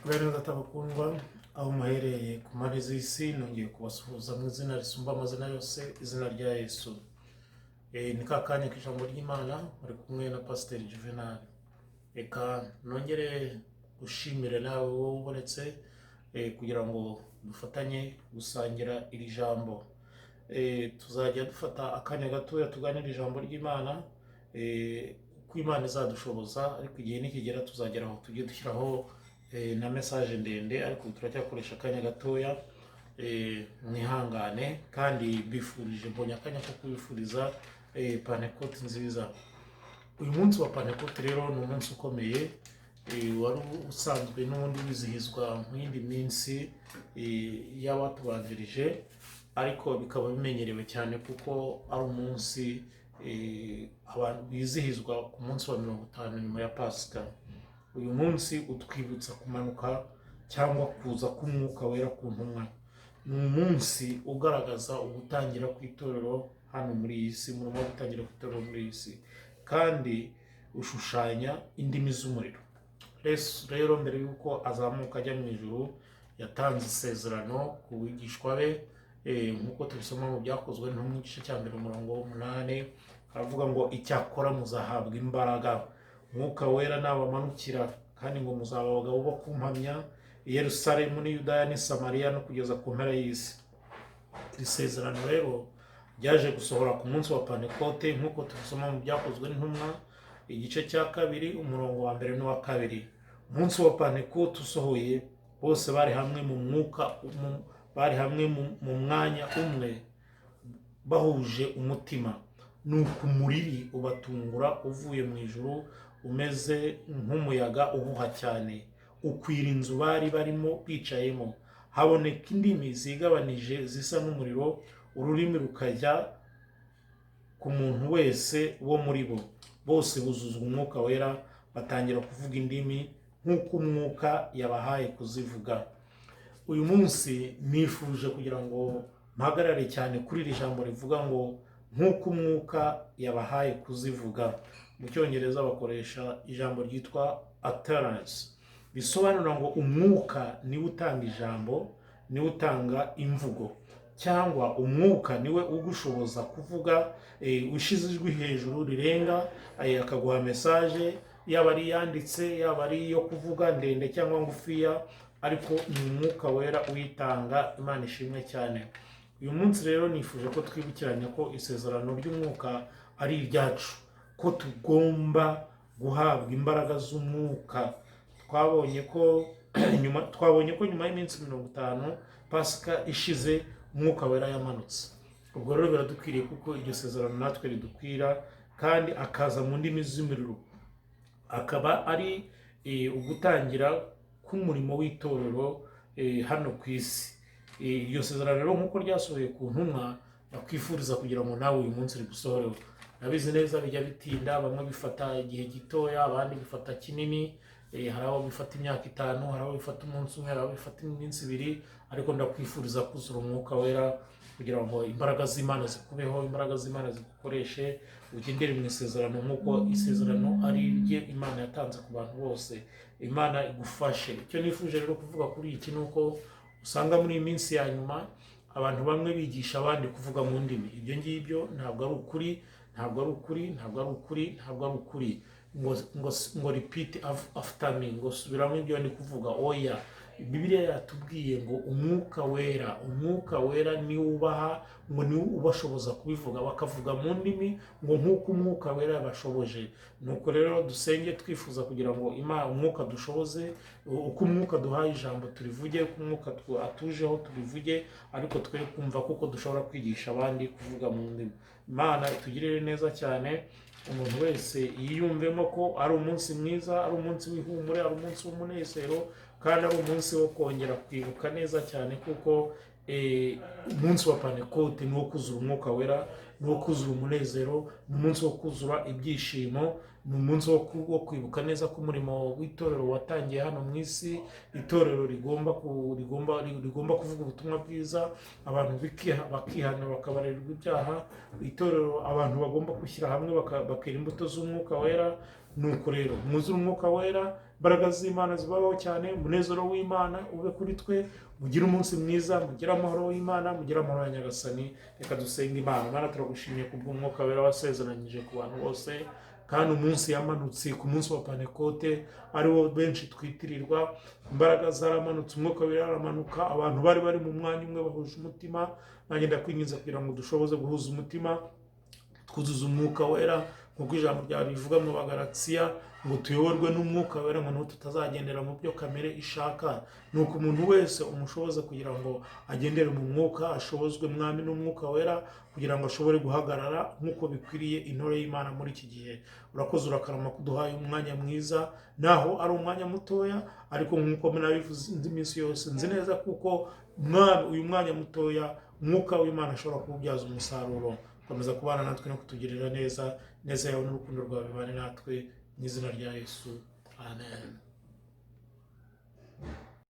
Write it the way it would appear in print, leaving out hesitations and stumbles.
Bene data bakundwa, aho muherereye ku mpande z'isi, nongeye kubasuhuza mu izina risumba amazina yose, izina rya Yesu. Ni ka kanya k'ijambo ry'Imana, muri kumwe na Pasiteri Juvenal. Reka nongere gushimire nawe wowe ubonetse kugira ngo dufatanye gusangira iri jambo. Tuzajya dufata akanya gatoya tuganire ijambo ry'Imana, uko Imana izadushoboza, ariko igihe nikigera tuzagera aho tujye dushyiraho na message ndende, ariko ubu turacyakoresha akanya gatoya. Mwihangane kandi mbifurije, mbonye akanya ko kubifuriza Pantekote nziza. Uyu munsi wa Pantekote rero ni umunsi ukomeye, wari usanzwe n'ubundi wizihizwa mu yindi minsi y'abatubanjirije, ariko bikaba bimenyerewe cyane kuko ari umunsi abantu wizihizwa ku munsi wa 50 nyuma ya Pasika. Uyu munsi utwibutsa kumanuka cyangwa kuza k'Umwuka Wera ku ntumwa. Ni umunsi ugaragaza ugutangira kw'itorero hano muri iyi si, umurimo wo gutangira kw'itorero muri iyi si, kandi ushushanya indimi z'umuriro. Yesu rero mbere y'uko azamuka ajya mu ijuru yatanze isezerano ku bigishwa be, nk'uko tubisoma mu Byakozwe n'Intumwa, igice cya mbere, umurongo w'umunani, aravuga ngo: "Icyakora muzahabwa imbaraga Mwuka Wera nabamanukira, kandi ngo muzaba abagabo bo kumpamya i Yerusalemu n'i Yudaya n'i Samariya no kugeza ku mpera y'isi." Iri sezerano rero ryaje gusohora ku munsi wa Pantekote, nk'uko tubisoma mu Byakozwe n'Intumwa, igice cya kabiri, umurongo wa mbere n'uwa kabiri. Umunsi wa Pantekote usohoye, bose bari hamwe mu mwuka, bari hamwe mu mwanya umwe, bahuje umutima. Nuko umuriri ubatungura uvuye mu ijuru umeze nk'umuyaga uhuha cyane, ukwira inzu bari barimo bicayemo. Haboneka indimi zigabanije zisa n'umuriro, ururimi rukajya ku muntu wese wo muri bo. Bose buzuzwa Umwuka Wera, batangira kuvuga indimi nk'uko Umwuka yabahaye kuzivuga. Uyu munsi nifuje kugira ngo mpagarare cyane kuri iri jambo rivuga ngo "nk'uko Umwuka yabahaye kuzivuga". Mu Cyongereza bakoresha ijambo ryitwa "utterance", bisobanura ngo Umwuka niwe utanga ijambo, niwe utanga imvugo, cyangwa Umwuka niwe ugushoboza kuvuga, ushize ijwi hejuru rirenga, akaguha message, yaba ari iyanditse, yaba ari iyo kuvuga ndende cyangwa ngufiya, ariko ni Umwuka Wera uyitanga. Imana ishimwe cyane. Uyu munsi rero nifuje ko twibukiranya ko isezerano ry'Umwuka ari iryacu, ko tugomba guhabwa imbaraga z'Umwuka. Twabonye ko nyuma y'iminsi 50 Pasika ishize, Umwuka Wera yamanutse. Ubwo rero biradukwiriye, kuko iryo sezerano natwe ridukwira, kandi akaza mu ndimi z'imiriro, akaba ari ugutangira k'umurimo w'itorero hano ku isi. Iryo sezerano rero nk'uko ryasohoye ku ntumwa, bakwifuriza kugira ngo nawe uyu munsi rigusohoreho. Nabizi neza bijya bitinda, bamwe bifata igihe gitoya, abandi bifata kinini. Hari abo bifata imyaka 5, hari abo bifata umunsi umwe, hari abo bifata iminsi 2, ariko ndakwifuriza kuzura Umwuka Wera kugira ngo imbaraga z'Imana zikubeho, imbaraga z'Imana zigukoreshe, ugendere mu isezerano nk'uko isezerano ari irye Imana yatanze ku bantu bose. Imana igufashe. Icyo nifuje rero kuvuga kuri iki ni uko usanga muri iyi minsi ya nyuma abantu bamwe bigisha abandi kuvuga mu ndimi. Ibyo ngibyo ntabwo ari ukuri, ntabwo ari ukuri, ntabwo ari ukuri, ntabwo ari ukuri. Ngo "Repeat after me", ngo "Subiramo ibyo ndi kuvuga". Oya, Bibiliya yatubwiye ngo Umwuka Wera, Umwuka Wera niwe ubaha, ngo niwe ubashoboza kubivuga, bakavuga mu ndimi ngo nk'uko Umwuka Wera yabashoboje. Nuko rero dusenge twifuza kugira ngo Imana, Umwuka dushoboze, uko Umwuka duhaye ijambo turivuge, uko Umwuka atujeho tubivuge, ariko twe kumva kuko dushobora kwigisha abandi kuvuga mu ndimi. Imana itugirire neza cyane. Umuntu wese yiyumvemo ko ari umunsi mwiza, ari umunsi w'ihumure, ari umunsi w'umunezero, kandi ari umunsi wo kongera kwibuka neza cyane, kuko umunsi wa Pantekote ni uwo kuzura Umwuka Wera, ni uwo kuzura umunezero, ni umunsi wo kuzura ibyishimo, ni umunsi wo kwibuka neza ko umurimo w'itorero watangiye hano mu isi. Itorero rigomba kuvuga ubutumwa bwiza, abantu bakihana, bakabarirwa ibyaha. Itorero, abantu bagomba gushyira hamwe bakera imbuto z'Umwuka Wera. Nuko rero mwuzure Umwuka Wera. Imbaraga z'Imana zibaho cyane, umunezero w'Imana ube kuri twe. Mugire umunsi mwiza, mugire amahoro y'Imana, mugire amahoro ya Nyagasani. Reka dusenge Imana. Imana, turagushimiye kubw'Umwuka Wera wasezeranyije ku bantu bose, kandi umunsi yamanutse ku munsi wa Pantekote ari wo benshi twitirirwa. Imbaraga zaramanutse, Umwuka Wera aramanuka, abantu bari bari mu mwanya umwe bahuje umutima. Nanjye ndakwinginze kugira ngo dushoboze guhuza umutima, twuzuze Umwuka Wera, nk'uko ijambo ryawe rivuga mu Bagalatiya ngo tuyoborwe n'Umwuka Wera, ngo niho tutazagendera mu byo kamere ishaka. Ni uko umuntu wese umushoboza kugira ngo agendere mu Mwuka, ashobozwe, Mwami, n'Umwuka Wera, kugira ngo ashobore guhagarara nk'uko bikwiriye intore y'Imana muri iki gihe. Urakoze, urakarama kuduhaye umwanya mwiza, naho ari umwanya mutoya, ariko nk'uko nabivuze indi minsi yose, nzi neza kuko, Mwami, uyu mwanya mutoya Umwuka w'Imana ashobora kuwubyaza umusaruro. Komeza kubana natwe no kutugirira neza. Neza yawe n'urukundo rwawe bibane natwe, mu izina rya Yesu, amen.